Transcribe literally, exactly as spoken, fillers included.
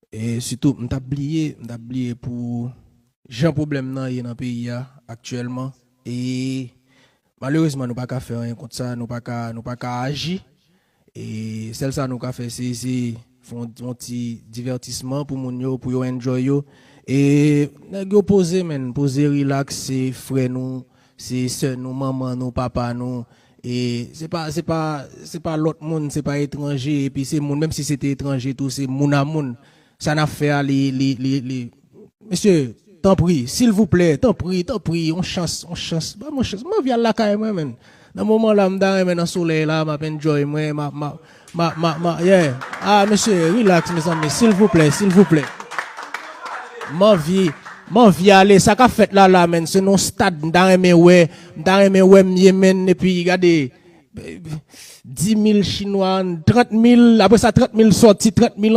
E sitou, m t ap bliye, m t ap bliye pou jan pwoblèm nan ye nan peyi a aktyèlman. E malerezman, nou pa ka fè anyen kont sa, nou pa ka, nou pa ka aji. E sèl sa nou ka fè, se, se fè yon, yon ti divètisman pou moun yo, pou yo enjoy yo. E nèg yo poze, menn, poze, relax, se frè nou, se sè nou, manman nou, papa nou. E se pa, se pa, se pa lòt moun, se pa etranje, epi se moun, menm si se te etranje tou, se moun a moun. Sa n ap fè a, li, li, li, li. Mesye, tanpri, silvouplè, tanpri, tanpri, yon chans, yon chans. Ban m yon chans. M anvi al lakay mwen, menn. Nan moman la, m ta renmen nan solèy la, m ap enjoy mwen, m ap, m ap, m ap, m ap, m ap, yeah. Ah, mesye, relax, mezanmi, silvouplè, silvouplè. M anvi, m anvi ale, sa k ap fèt la, la, menn, se nan yon stad, m ta renmen wè, m ta renmen wè m ye, menn, epi gade, dis mil Chinwa, trant mil, apre sa, trant mil sòti, trant mil